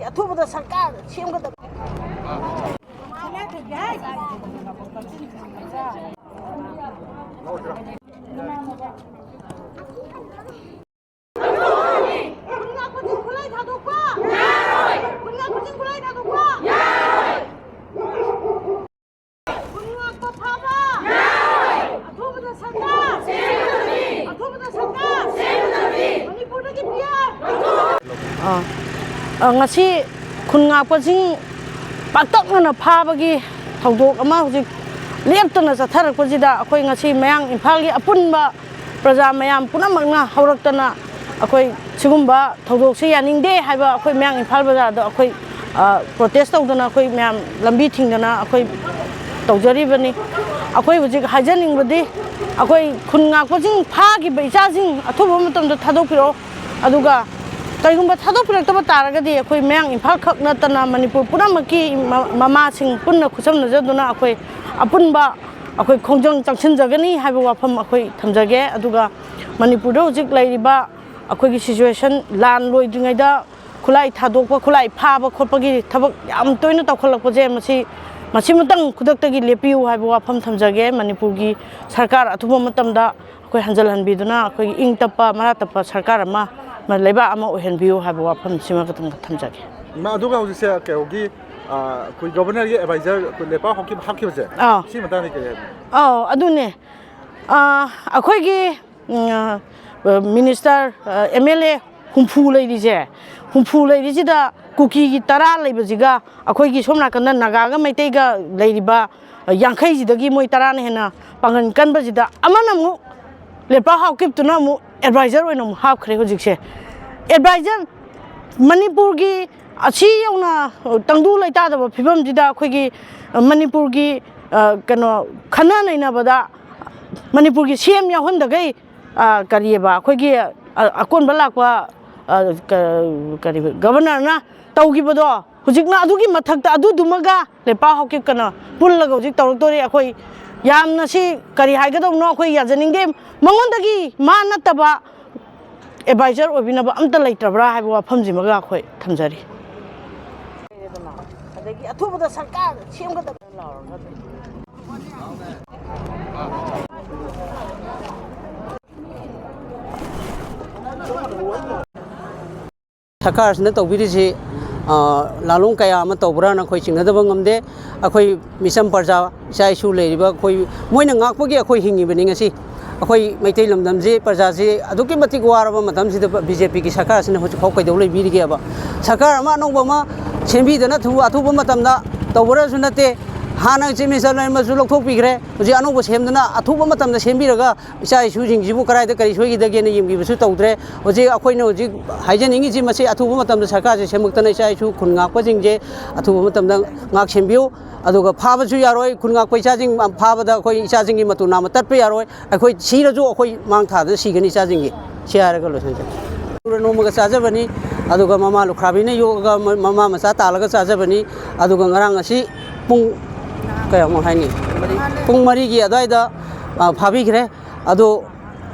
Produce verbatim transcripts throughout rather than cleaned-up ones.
ꯑꯊꯨꯕꯗ ꯁꯔꯀꯥꯔ ꯁꯦꯝꯒꯗꯕ꯫ ꯈꯨꯟ ꯉꯥꯛꯄꯁꯤꯡ ꯈꯨꯠꯂꯥꯏ ꯊꯥꯗꯣꯛꯄ! ꯌꯥꯔꯣꯏ! ꯈꯨꯟ ꯉꯥꯛꯄꯁꯤꯡ ꯈꯨꯠꯂꯥꯏ ꯊꯥꯗꯣꯛꯄ! ꯌꯥꯔꯣꯏ! ꯈꯨꯟ ꯉꯥꯛꯄ ꯐꯥꯕ! ꯌꯥꯔꯣꯏ! ꯑꯊꯨꯕꯗ ꯁꯔꯀꯥꯔ! ꯁꯦꯝꯒꯗꯕꯅꯤ! ꯑꯊꯨꯕꯗ ꯁꯔꯀꯥꯔ! ꯁꯦꯝꯒꯗꯕꯅꯤ! ꯃꯅꯤꯄꯨꯔꯗꯒꯤ ꯄꯤꯌꯥꯔ! ꯑꯥ, ꯑꯥ, ꯉꯁꯤ ꯈꯨꯟ ꯉꯥꯛꯄꯁꯤꯡ ꯄꯥꯛꯇꯛꯅꯅ ꯐꯥꯕꯒꯤ ꯊꯧꯗꯣꯛ ꯑꯃ ꯍꯧꯖꯤꯛ ꯂꯦꯞꯇꯅ ꯆꯠꯊꯔꯛꯄꯁꯤꯗ, ꯑꯩꯈꯣꯏ ꯉꯁꯤ ꯃꯌꯥꯡ ꯏꯝꯐꯥꯜꯒꯤ ꯑꯄꯨꯟꯕ ꯄ꯭ꯔꯖꯥ ꯃꯌꯥꯝ ꯄꯨꯝꯅꯃꯛꯅ ꯍꯧꯔꯛꯇꯅ ꯑꯩꯈꯣꯏ ꯁꯤꯒꯨꯝꯕ ꯊꯧꯗꯣꯛꯁꯤ ꯌꯥꯅꯤꯡꯗꯦ ꯍꯥꯏꯕ ꯑꯩꯈꯣꯏ ꯃꯌꯥꯡ ꯏꯝꯐꯥꯜ ꯕꯖꯥꯔꯗ ꯑꯩꯈꯣꯏ, ꯑ, protest ꯇꯧꯗꯅ ꯑꯩꯈꯣꯏ ꯃꯌꯥꯝ ꯂꯝꯕꯤ ꯊꯤꯡꯗꯅ ꯑꯩꯈꯣꯏ ꯇꯧꯖꯔꯤꯕꯅꯤ꯫ ꯑꯩꯈꯣꯏ ꯍꯧꯖꯤꯛ ꯍꯥꯏꯖꯅꯤꯡꯕꯗꯤ, ꯑꯩꯈꯣꯏ ꯈꯨꯟ ꯉꯥꯛꯄꯁꯤꯡ ꯐꯥꯈꯤꯕ ꯏꯆꯥꯁꯤꯡ ꯑꯊꯨꯕ ꯃꯇꯝꯗ ꯊꯥꯗꯣꯛꯄꯤꯔꯛꯑꯣ꯫ ꯑꯗꯨꯒ ꯀꯔꯤꯒꯨꯝꯕ ꯊꯥꯗꯣꯛꯄꯤꯔꯛꯇꯕ ꯇꯥꯔꯒꯗꯤ, ꯑꯩꯈꯣꯏ ꯃꯌꯥꯡ ꯏꯝꯐꯥꯜ ꯈꯛ ꯅꯠꯇꯅ ꯃꯅꯤꯄꯨꯔ ꯄꯨꯝꯅꯃꯛꯀꯤ ꯃ-, ꯃꯃꯥꯁꯤꯡ ꯄꯨꯟꯅ ꯈꯨꯠꯁꯝꯅꯖꯗꯨꯅ ꯑꯩꯈꯣꯏ ꯑꯄꯨꯟꯕ ꯑꯩꯈꯣꯏ ꯈꯣꯡꯖꯪ ꯆꯪꯁꯤꯟꯖꯒꯅꯤ ꯍꯥꯏꯕ ꯋꯥꯐꯝ ꯑꯩꯈꯣꯏ ꯊꯝꯖꯒꯦ꯫ ꯑꯗꯨꯒ ꯃꯅꯤꯄꯨꯔꯗ ꯍꯧꯖꯤꯛ ꯂꯩꯔꯤꯕ ꯑꯩꯈꯣꯏꯒꯤ situation, ꯂꯥꯟ ꯂꯣꯏꯗ꯭ꯔꯤꯉꯩꯗ ꯈꯨꯠꯂꯥꯏ ꯊꯥꯗꯣꯛꯄ, ꯈꯨꯠꯂꯥꯏ ꯐꯥꯕ ꯈꯣꯠꯄꯒꯤ ꯊꯕꯛ ꯌꯥꯝ ꯇꯣꯏꯅ ꯇꯧꯈꯠꯂꯛꯄꯁꯦ, ꯃꯁꯤ, ꯃꯁꯤꯃꯇꯪ ꯈꯨꯗꯛꯇꯒꯤ ꯂꯦꯞꯄꯤꯌꯨ ꯍꯥꯏꯕ ꯋꯥꯐꯝ ꯊꯝꯖꯒꯦ꯫ ꯃꯅꯤꯄꯨꯔꯒꯤ ꯁꯔꯀꯥꯔ ꯑꯊꯨꯕ ꯃꯇꯝꯗ ꯑꯩꯈꯣꯏ ꯍꯟꯖꯤꯜꯍꯟꯕꯤꯗꯨꯅ ꯑꯩꯈꯣꯏꯒꯤ ꯏꯪ ꯇꯞꯄ, ꯃꯔꯥ ꯇꯞꯄ ꯁꯔꯀꯥꯔ ꯑꯃ, ꯂꯩꯕꯥꯛ ꯑꯃ ꯑꯣꯏꯍꯟꯕꯤꯌꯨ ꯍꯥꯏꯕ ꯋꯥꯐꯝꯁꯤꯃ ꯈꯛꯇꯪ ꯊꯝꯖꯒꯦ꯫ ꯏꯃꯥ, ꯑꯗꯨꯒ ꯍꯧꯖꯤꯛꯁꯦ ꯀꯩꯅꯣꯒꯤ, ꯑ, ꯑꯩꯈꯣꯏ ꯒꯣꯕꯔꯅꯔꯒꯤ ꯑꯦꯗꯚꯥꯏꯖꯔ ꯑꯩꯈꯣꯏ ꯂꯩꯄꯥꯛ ꯍꯥꯞꯈꯤꯕ, ꯍꯥꯞꯈꯤꯕꯁꯦ, ꯑꯥ꯫ ꯁꯤ ꯃꯇꯥꯡꯗ ꯀꯔꯤ ꯍꯥꯏꯕꯤꯅꯤꯡꯉꯤ? ꯑꯧ, ꯑꯗꯨꯅꯦ꯫ ꯑ, ꯑꯩꯈꯣꯏꯒꯤ, ꯎꯝ, ꯑ, ꯃꯤꯅꯤꯁꯇꯔ, ꯑ, ꯑꯦꯝ ꯑꯦꯜ ꯑꯦ ꯍꯨꯝꯐꯨ ꯂꯩꯔꯤꯁꯦ, ꯍꯨꯝꯐꯨ ꯂꯩꯔꯤꯁꯤꯗ ꯀꯨꯀꯤꯒꯤ ꯇꯔꯥ ꯂꯩꯕꯁꯤꯒ ꯑꯩꯈꯣꯏꯒꯤ ꯁꯣꯝ ꯅꯥꯀꯟꯗ ꯅꯥꯒꯥꯒ ꯃꯩꯇꯩꯒ ꯂꯩꯔꯤꯕ ꯌꯥꯡꯈꯩꯁꯤꯗꯒꯤ ꯃꯣꯏ ꯇꯔꯥꯅ ꯍꯦꯟꯅ ꯄꯥꯡꯒꯜ ꯀꯟꯕꯁꯤꯗ, ꯑꯃꯅ ꯑꯃꯨꯛ ꯂꯦꯄꯥ ꯍꯥꯎꯀꯤꯞꯇꯨꯅ ꯑꯃꯨꯛ ꯑꯦꯗꯚꯥꯏꯖꯔ ꯑꯣꯏꯅ ꯑꯃꯨꯛ ꯍꯥꯞꯈ꯭ꯔꯦ ꯍꯧꯖꯤꯛꯁꯦ꯫ ꯑꯦꯗꯚꯥꯏꯖꯔ, ꯃꯅꯤꯄꯨꯔꯒꯤ ꯑꯁꯤ ꯌꯧꯅ ꯇꯪꯗꯨ ꯂꯩꯇꯥꯗꯕ ꯐꯤꯕꯝꯁꯤꯗ, ꯑꯩꯈꯣꯏꯒꯤ ꯃꯅꯤꯄꯨꯔꯒꯤ, ꯑ, ꯀꯩꯅꯣ, ꯈꯟꯅ ꯅꯩꯅꯕꯗ ꯃꯅꯤꯄꯨꯔꯒꯤ ꯁꯤ ꯑꯦꯝ ꯌꯥꯎꯍꯟꯗꯈꯩ, ꯑ, ꯀꯔꯤꯑꯕ, ꯑꯩꯈꯣꯏꯒꯤ, ꯑ, ꯑꯀꯣꯟꯕ ꯂꯥꯛꯄ, ꯑ, ꯀ-, ꯀꯔꯤ, ꯒꯕꯔꯅꯔꯅ ꯇꯧꯈꯤꯕꯗꯣ, ꯍꯧꯖꯤꯛꯅ ꯑꯗꯨꯒꯤ ꯃꯊꯛꯇ ꯑꯗꯨꯗꯨꯃꯒ ꯂꯩꯄꯥꯛ ꯍꯥꯎꯀꯤꯞꯀꯅ ꯄꯨꯜꯂꯒ ꯍꯧꯖꯤꯛ ꯇꯧꯔꯛꯇꯣꯔꯤ꯫ ꯑꯩꯈꯣꯏ ꯌꯥꯝꯅ ꯁꯤ ꯀꯔꯤ ꯍꯥꯏꯒꯗꯧꯅꯣ ꯑꯩꯈꯣꯏ ꯌꯥꯖꯅꯤꯡꯗꯦ꯫ ꯃꯉꯣꯟꯗꯒꯤ ꯃꯥ ꯅꯠꯇꯕ ꯑꯦꯗꯚꯥꯏꯖꯔ ꯑꯣꯏꯕꯤꯅꯕ ꯑꯝꯇ ꯂꯩꯇ꯭ꯔꯕ꯭ꯔꯥ ꯍꯥꯏꯕ ꯋꯥꯐꯝꯁꯤꯃꯒ ꯑꯩꯈꯣꯏ ꯊꯝꯖꯔꯤ꯫ ꯑꯗꯒꯤ ꯑꯊꯨꯕꯗ ꯁꯔꯀꯥꯔ ꯁꯦꯝꯒꯗꯕ ꯂꯥꯎꯔꯒ꯫ ꯁꯔꯀꯥꯔꯁꯤꯅ ꯇꯧꯕꯤꯔꯤꯁꯤ, ꯑ, ꯂꯥꯂꯣꯡ ꯀꯌꯥ ꯑꯃ ꯇꯧꯕ꯭ꯔꯥꯅ ꯑꯩꯈꯣꯏ ꯆꯤꯡꯅꯗꯕ ꯉꯝꯗꯦ꯫ ꯑꯩꯈꯣꯏ ꯃꯤꯆꯝ ꯄ꯭ꯔꯖꯥ, ꯏꯆꯥ ꯏꯁꯨ ꯂꯩꯔꯤꯕ ꯑꯩꯈꯣꯏ, ꯃꯣꯏꯅ ꯉꯥꯛꯄꯒꯤ ꯑꯩꯈꯣꯏ ꯍꯤꯡꯉꯤꯕꯅꯤ ꯉꯁꯤ꯫ ꯑꯩꯈꯣꯏ ꯃꯩꯇꯩ ꯂꯝꯗꯝꯁꯤ, ꯄ꯭ꯔꯖꯥꯁꯤ ꯑꯗꯨꯛꯀꯤ ꯃꯇꯤꯛ ꯋꯥꯔꯕ ꯃꯇꯝꯁꯤꯗ ꯕꯤ ꯖꯦ ꯄꯤꯒꯤ ꯁꯔꯀꯥꯔꯁꯤꯅ ꯍꯧꯖꯤꯛꯐꯥꯎ ꯀꯩꯗꯧ ꯂꯩꯕꯤꯔꯤꯒꯦꯕ? ꯁꯔꯀꯥꯔ ꯑꯃ ꯑꯅꯧꯕ ꯑꯃ ꯁꯦꯝꯕꯤꯗꯅ ꯑꯊꯨꯕ, ꯑꯊꯨꯕ ꯃꯇꯝꯗ ꯇꯧꯕ꯭ꯔꯁꯨ ꯅꯠꯇꯦ꯫ ꯍꯥꯟꯅ ꯆꯤꯐ ꯃꯤꯅꯤꯁꯇꯔ ꯂꯩꯔꯝꯕꯁꯨ ꯂꯧꯊꯣꯛꯄꯤꯈ꯭ꯔꯦ꯫ ꯍꯧꯖꯤꯛ ꯑꯅꯧꯕ ꯁꯦꯝꯗꯅ ꯑꯊꯨꯕ ꯃꯇꯝꯗ ꯁꯦꯝꯕꯤꯔꯒ ꯏꯆꯥ ꯏꯁꯨꯁꯤꯡꯁꯤꯕꯨ ꯀꯗꯥꯏꯗ ꯀꯔꯤ ꯁꯣꯏꯈꯤꯗꯒꯦꯅ ꯌꯦꯡꯕꯤꯕꯁꯨ ꯇꯧꯗ꯭ꯔꯦ꯫ ꯍꯧꯖꯤꯛ ꯑꯩꯈꯣꯏꯅ ꯍꯧꯖꯤꯛ ꯍꯥꯏꯖꯅꯤꯡꯉꯤꯁꯤ, ꯃꯁꯤ ꯑꯊꯨꯕ ꯃꯇꯝꯗ ꯁꯔꯀꯥꯔꯁꯦ ꯁꯦꯝꯃꯛꯇꯅ ꯏꯆꯥ ꯏꯁꯨ ꯈꯨꯟ ꯉꯥꯛꯄꯁꯤꯡꯁꯦ ꯑꯊꯨꯕ ꯃꯇꯝꯗ ꯉꯥꯛ ꯁꯦꯝꯕꯤꯌꯨ꯫ ꯑꯗꯨꯒ ꯐꯥꯕꯁꯨ ꯌꯥꯔꯣꯏ, ꯈꯨꯟ ꯉꯥꯛꯄ ꯏꯆꯥꯁꯤꯡ ꯐꯥꯕꯗ ꯑꯩꯈꯣꯏ ꯏꯆꯥꯁꯤꯡꯒꯤ ꯃꯇꯨ ꯅꯥꯝꯃ ꯇꯠꯄ ꯌꯥꯔꯣꯏ꯫ ꯑꯩꯈꯣꯏ ꯁꯤꯔꯁꯨ ꯑꯩꯈꯣꯏ ꯃꯥꯡ ꯊꯥꯗꯅ ꯁꯤꯒꯅꯤ ꯏꯆꯥꯁꯤꯡꯒꯤ꯫ ꯁꯤ ꯍꯥꯏꯔꯒ ꯂꯣꯏꯁꯤꯟꯖꯔꯦ꯫ ꯅꯣꯡꯃꯒ ꯆꯥꯖꯕꯅꯤ, ꯑꯗꯨꯒ ꯃꯃꯥ ꯂꯨꯈ꯭ꯔꯥꯕꯤꯅ ꯌꯣꯛꯑꯒ ꯃ-, ꯃꯃꯥ ꯃꯆꯥ ꯇꯥꯜꯂꯒ ꯆꯥꯖꯕꯅꯤ꯫ ꯑꯗꯨꯒ ꯉꯔꯥꯡ ꯑꯁꯤ ꯄꯨꯡ ꯀꯌꯥꯃꯨꯛ ꯍꯥꯏꯅꯤ? ꯄꯨꯡ ꯃꯔꯤꯒꯤ ꯑꯗꯨꯋꯥꯏꯗ, ꯑ, ꯐꯥꯕꯤꯈ꯭ꯔꯦ꯫ ꯑꯗꯣ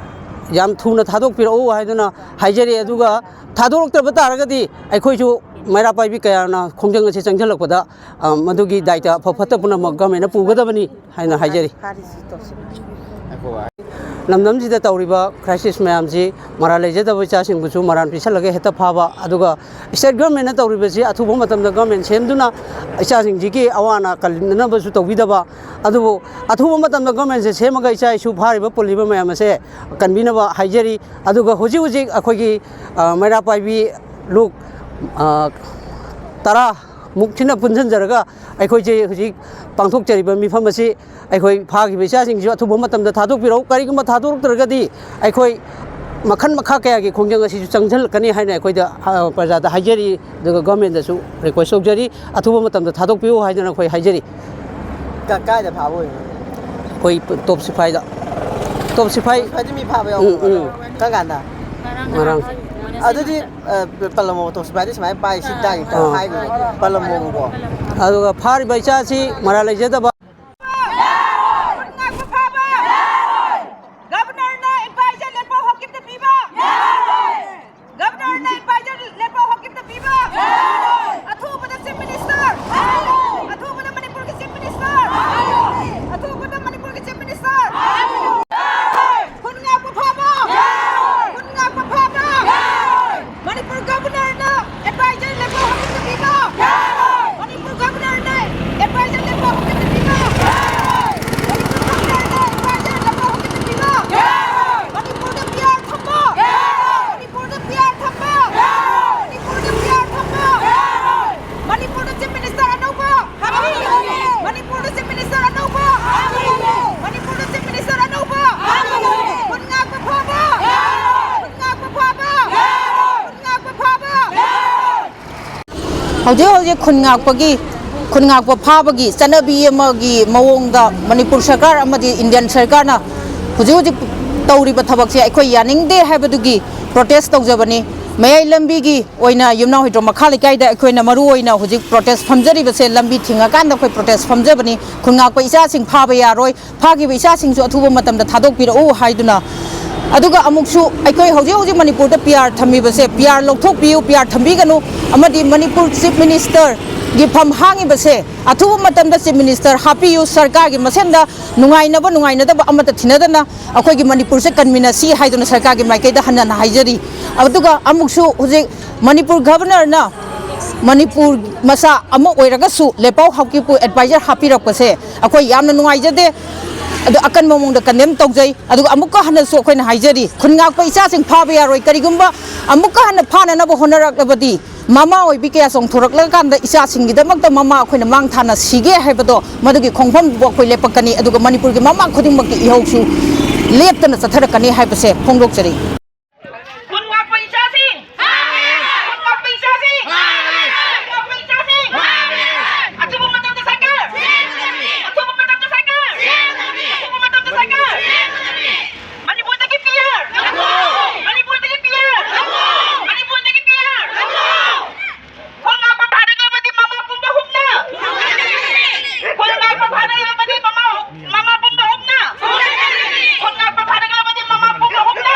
ꯌꯥꯝ ꯊꯨꯅ ꯊꯥꯗꯣꯛꯄꯤꯔꯛꯎ ꯍꯥꯏꯗꯨꯅ ꯍꯥꯏꯖꯔꯤ꯫ ꯑꯗꯨꯒ ꯊꯥꯗꯣꯔꯛꯇꯕ ꯇꯥꯔꯒꯗꯤ ꯑꯩꯈꯣꯏꯁꯨ ꯃꯩꯔꯥ ꯄꯥꯏꯕꯤ ꯀꯌꯥꯅ ꯈꯣꯡꯖꯪ ꯑꯁꯤ ꯆꯪꯁꯤꯜꯂꯛꯄꯗ, ꯑ, ꯃꯗꯨꯒꯤ ꯗꯥꯏꯇ ꯑꯐ ꯐꯠꯇ ꯄꯨꯝꯅꯃꯛ ꯒꯃꯦꯟꯅ ꯄꯨꯒꯗꯕꯅꯤ ꯍꯥꯏꯅ ꯍꯥꯏꯖꯔꯤ꯫ ꯐꯥꯔꯤꯁꯤ ꯇꯣꯛꯁꯤꯟꯅ꯫ ꯂꯝꯗꯝꯁꯤꯗ ꯇꯧꯔꯤꯕ ꯀ꯭ꯔꯥꯏꯁꯤꯁ ꯃꯌꯥꯝꯁꯤ ꯃꯔꯥꯜ ꯂꯩꯖꯗꯕ ꯏꯆꯥꯁꯤꯡꯕꯨꯁꯨ ꯃꯔꯥꯜ ꯄꯤꯁꯜꯂꯒ ꯍꯦꯛꯇ ꯐꯥꯕ, ꯑꯗꯨꯒ ꯁ꯭ꯇꯦꯠ ꯒꯃꯦꯟꯅ ꯇꯧꯔꯤꯕꯁꯤ ꯑꯊꯨꯕ ꯃꯇꯝꯗ ꯒꯃꯦꯟ ꯁꯦꯝꯗꯨꯅ ꯏꯆꯥꯁꯤꯡꯁꯤꯒꯤ ꯑꯋꯥ ꯑꯅꯥ ꯀꯜꯅꯅꯕꯁꯨ ꯇꯧꯕꯤꯗꯕ, ꯑꯗꯨꯕꯨ ꯑꯊꯨꯕ ꯃꯇꯝꯗ ꯒꯃꯦꯟꯁꯦ ꯁꯦꯝꯃꯒ ꯏꯆꯥ ꯏꯁꯨ ꯐꯥꯔꯤꯕ ꯄꯨꯜꯂꯤꯕ ꯃꯌꯥꯝ ꯑꯁꯦ ꯀꯟꯕꯤꯅꯕ ꯍꯥꯏꯖꯔꯤ꯫ ꯑꯗꯨꯒ ꯍꯧꯖꯤꯛ ꯍꯧꯖꯤꯛ ꯑꯩꯈꯣꯏꯒꯤ, ꯑ, ꯃꯩꯔꯥ ꯄꯥꯏꯕꯤ ꯂꯨꯞ, ꯑ, ꯇꯔꯥ ꯃꯨꯛꯁꯤꯅ ꯄꯨꯟꯁꯤꯟꯖꯔꯒ ꯑꯩꯈꯣꯏꯁꯦ ꯍꯧꯖꯤꯛ ꯄꯥꯡꯊꯣꯛꯆꯔꯤꯕ ꯃꯤꯐꯝ ꯑꯁꯤ ꯑꯩꯈꯣꯏ ꯐꯥꯈꯤꯕ ꯏꯆꯥꯁꯤꯡꯁꯤꯁꯨ ꯑꯊꯨꯕ ꯃꯇꯝꯗ ꯊꯥꯗꯣꯛꯄꯤꯔꯛꯎ꯫ ꯀꯔꯤꯒꯨꯝꯕ ꯊꯥꯗꯣꯔꯛꯇ꯭ꯔꯒꯗꯤ ꯑꯩꯈꯣꯏ ꯃꯈꯜ ꯃꯈꯥ ꯀꯌꯥꯒꯤ ꯈꯣꯡꯖꯪ ꯑꯁꯤꯁꯨ ꯆꯪꯁꯤꯜꯂꯛꯀꯅꯤ ꯍꯥꯏꯅ ꯑꯩꯈꯣꯏꯗ, ꯑ, ꯄ꯭ꯔꯖꯥꯗ ꯍꯥꯏꯖꯔꯤ, ꯑꯗꯨꯒ ꯒꯣꯔꯃꯦꯟꯗꯁꯨ ꯔꯤꯀ꯭ꯋꯦꯁ ꯇꯧꯖꯔꯤ, ꯑꯊꯨꯕ ꯃꯇꯝꯗ ꯊꯥꯗꯣꯛꯄꯤꯌꯨ ꯍꯥꯏꯗꯅ ꯑꯩꯈꯣꯏ ꯍꯥꯏꯖꯔꯤ꯫ ꯀ-, ꯀꯥꯏꯗ ꯐꯥꯕ ꯑꯣꯏꯅꯣ? ꯑꯩꯈꯣꯏ ꯇꯣꯞ ꯁꯤꯐꯥꯏꯗ꯫ ꯇꯣꯞ ꯁꯤꯐꯥꯏ꯫ ꯇꯣꯞ ꯁꯤꯐꯥꯏꯗꯤ ꯃꯤ ꯐꯥꯕ ꯌꯥꯎꯕ꯭ꯔꯣ? ꯎꯝ, ꯎꯝ꯫ ꯀꯔꯝ ꯀꯥꯟꯗ? ꯉꯔꯥꯡ꯫ ꯑꯗꯨꯗꯤ, ꯑ, ꯄꯜꯂꯝꯃꯣ, ꯇꯣꯞ ꯁꯤꯐꯥꯏꯗꯤ ꯁꯨꯃꯥꯏꯅ ꯄꯥꯏ, ꯁꯤ ꯇꯥꯏ, ꯑꯥ꯫ ꯍꯥꯏꯈ꯭ꯔꯣ꯫ ꯄꯜꯂꯝꯃꯣꯕꯀꯣ꯫ ꯑꯗꯨꯒ ꯐꯥꯔꯤꯕ ꯏꯆꯥꯁꯤ ꯃꯔꯥꯜ ꯂꯩꯖꯗꯕ꯫ ꯒꯕꯔꯅꯔꯅ ꯑꯦꯗꯚꯥꯏꯖꯔ ꯂꯦꯞꯄ ꯍꯣꯀꯤꯞꯇ ꯄꯤꯕ꯫ ꯒꯕꯔꯅꯔꯅ ꯑꯦꯗꯚꯥꯏꯖꯔ ꯂꯦꯞꯄ ꯍꯣꯀꯤꯞꯇ ꯄꯤꯕ꯫ ꯑꯊꯨꯕꯗ ꯆꯤꯐ ꯃꯤꯅꯤꯁꯇꯔ꯫ ꯍꯧꯖꯤꯛ ꯍꯧꯖꯤꯛ ꯈꯨꯟ ꯉꯥꯛꯄꯒꯤ, ꯈꯨꯟ ꯉꯥꯛꯄ ꯐꯥꯕꯒꯤ ꯆꯠꯅꯕꯤ ꯑꯃꯒꯤ ꯃꯑꯣꯡꯗ ꯃꯅꯤꯄꯨꯔ ꯁꯔꯀꯥꯔ ꯑꯃꯗꯤ ꯏꯟꯗꯤꯌꯟ ꯁꯔꯀꯥꯔꯅ ꯍꯧꯖꯤꯛ ꯍꯧꯖꯤꯛ ꯇꯧꯔꯤꯕ ꯊꯕꯛꯁꯦ ꯑꯩꯈꯣꯏ ꯌꯥꯅꯤꯡꯗꯦ ꯍꯥꯏꯕꯗꯨꯒꯤ ꯄ꯭ꯔꯣꯇꯦꯁ ꯇꯧꯖꯕꯅꯤ꯫ ꯃꯌꯥꯏ ꯂꯝꯕꯤꯒꯤ ꯑꯣꯏꯅ ꯌꯨꯝꯅꯥꯝ ꯍꯨꯏꯗ꯭ꯔꯣꯝ ꯃꯈꯥ ꯂꯩꯀꯥꯏꯗ ꯑꯩꯈꯣꯏꯅ ꯃꯔꯨ ꯑꯣꯏꯅ ꯍꯧꯖꯤꯛ ꯄ꯭ꯔꯣꯇꯦꯁ ꯐꯝꯖꯔꯤꯕꯁꯦ, ꯂꯝꯕꯤ ꯊꯤꯡꯉꯀꯥꯟꯗ ꯑꯩꯈꯣꯏ ꯄ꯭ꯔꯣꯇꯦꯁ ꯐꯝꯖꯕꯅꯤ꯫ ꯈꯨꯟ ꯉꯥꯛꯄ ꯏꯆꯥꯁꯤꯡ ꯐꯥꯕ ꯌꯥꯔꯣꯏ, ꯐꯥꯈꯤꯕ ꯏꯆꯥꯁꯤꯡꯁꯨ ꯑꯊꯨꯕ ꯃꯇꯝꯗ ꯊꯥꯗꯣꯛꯄꯤꯔꯛꯎ ꯍꯥꯏꯗꯨꯅ꯫ ꯑꯗꯨꯒ ꯑꯃꯨꯛꯁꯨ ꯑꯩꯈꯣꯏ ꯍꯧꯖꯤꯛ ꯍꯧꯖꯤꯛ ꯃꯅꯤꯄꯨꯔꯗ ꯄꯤ ꯑꯥꯔ ꯊꯝꯃꯤꯕꯁꯦ, ꯄꯤ ꯑꯥꯔ ꯂꯧꯊꯣꯛꯄꯤꯌꯨ, ꯄꯤ ꯑꯥꯔ ꯊꯝꯕꯤꯒꯅꯨ, ꯑꯃꯗꯤ ꯃꯅꯤꯄꯨꯔ ꯆꯤꯐ ꯃꯤꯅꯤꯁꯇꯔꯒꯤ ꯐꯝ ꯍꯥꯡꯉꯤꯕꯁꯦ ꯑꯊꯨꯕ ꯃꯇꯝꯗ ꯆꯤꯐ ꯃꯤꯅꯤꯁꯇꯔ ꯍꯥꯞꯄꯤꯌꯨ, ꯁꯔꯀꯥꯔꯒꯤ ꯃꯁꯦꯟꯗ ꯅꯨꯡꯉꯥꯏꯅꯕ ꯅꯨꯡꯉꯥꯏꯅꯗꯕ ꯑꯃꯠꯇ ꯊꯤꯅꯗꯅ ꯑꯩꯈꯣꯏꯒꯤ ꯃꯅꯤꯄꯨꯔꯁꯦ ꯀꯟꯃꯤꯟꯅꯁꯤ ꯍꯥꯏꯗꯨꯅ ꯁꯔꯀꯥꯔꯒꯤ ꯃꯥꯏꯀꯩꯗ ꯍꯟꯅ ꯍꯟꯅ ꯍꯥꯏꯖꯔꯤ꯫ ꯑꯗꯨꯒ ꯑꯃꯨꯛꯁꯨ ꯍꯧꯖꯤꯛ ꯃꯅꯤꯄꯨꯔ ꯒꯚꯔꯅꯔꯅ ꯃꯅꯤꯄꯨꯔ ꯃꯆꯥ ꯑꯃ ꯑꯣꯏꯔꯒꯁꯨ ꯂꯦꯄꯥꯎ ꯍꯥꯎꯀꯤꯞꯄꯨ ꯑꯦꯗꯚꯥꯏꯖꯔ ꯍꯥꯞꯄꯤꯔꯛꯄꯁꯦ ꯑꯩꯈꯣꯏ ꯌꯥꯝꯅ ꯅꯨꯡꯉꯥꯏꯖꯗꯦ꯫ ꯑꯗꯣ ꯑꯀꯟꯕ ꯃꯑꯣꯡꯗ ꯀꯟꯗꯦꯝ ꯇꯧꯖꯩ꯫ ꯑꯗꯨꯒ ꯑꯃꯨꯛꯀ ꯍꯟꯅꯁꯨ ꯑꯩꯈꯣꯏꯅ ꯍꯥꯏꯖꯔꯤ, ꯈꯨꯟ ꯉꯥꯛꯄ ꯏꯆꯥꯁꯤꯡ ꯐꯥꯕ ꯌꯥꯔꯣꯏ꯫ ꯀꯔꯤꯒꯨꯝꯕ ꯑꯃꯨꯛꯀ ꯍꯟꯅ ꯐꯥꯅꯅꯕ ꯍꯣꯠꯅꯔꯛꯂꯕꯗꯤ, ꯃꯃꯥ ꯑꯣꯏꯕꯤ ꯀꯌꯥ ꯆꯣꯡꯊꯣꯔꯛꯂꯀꯥꯟꯗ ꯏꯆꯥꯁꯤꯡꯒꯤꯗꯃꯛꯇ ꯃꯃꯥ ꯑꯩꯈꯣꯏꯅ ꯃꯥꯡ ꯊꯥꯅ ꯁꯤꯒꯦ ꯍꯥꯏꯕꯗꯣ, ꯃꯗꯨꯒꯤ ꯈꯣꯡꯐꯝꯕꯨ ꯑꯩꯈꯣꯏ ꯂꯦꯞꯄꯛꯀꯅꯤ꯫ ꯑꯗꯨꯒ ꯃꯅꯤꯄꯨꯔꯒꯤ ꯃꯃꯥ ꯈꯨꯗꯤꯡꯃꯛꯀꯤ ꯏꯍꯧꯁꯨ ꯂꯦꯞꯇꯅ ꯆꯠꯊꯔꯛꯀꯅꯤ ꯍꯥꯏꯕꯁꯦ ꯐꯣꯡꯗꯣꯛꯆꯔꯤ꯫ ꯈꯨꯟ ꯉꯥꯛꯄ ꯏꯆꯥꯁꯤꯡ! ꯈꯨꯟ ꯉꯥꯛꯄ ꯏꯆꯥꯁꯤꯡ! ꯈꯨꯟ ꯉꯥꯛꯄ ꯏꯆꯥꯁꯤꯡ! ꯑꯊꯨꯕ ꯃꯇꯝꯗ ꯁꯔꯀꯥꯔ! ꯑꯊꯨꯕ ꯃꯇꯝꯗ ꯁꯔꯀꯥꯔ! ꯑꯊꯨꯕ ꯃꯇꯝꯗ ꯁꯔꯀꯥꯔ! ꯃꯅꯤꯄꯨꯔꯗꯒꯤ ꯄꯤ ꯑꯥꯔ! ꯃꯅꯤꯄꯨꯔꯗꯒꯤ ꯄꯤ ꯑꯥꯔ! ꯃꯅꯤꯄꯨꯔꯗꯒꯤ ꯄꯤ ꯑꯥꯔ! ꯈꯨꯟ ꯉꯥꯛꯄ ꯐꯥꯗꯅꯕꯗꯤ ꯃꯃꯥ ꯄꯨꯡ ꯑꯍꯨꯝꯅ! ꯈꯨꯟ ꯉꯥꯛꯄ ꯐꯥꯗꯅꯕꯗꯤ ꯃꯃꯥ, ꯃꯃꯥ ꯄꯨꯡ ꯑꯍꯨꯝꯅ! ꯈꯨꯟ ꯉꯥꯛꯄ ꯐꯥꯗꯅꯕꯗꯤ ꯃꯃꯥ ꯄꯨꯡ ꯑꯍꯨꯝꯅ!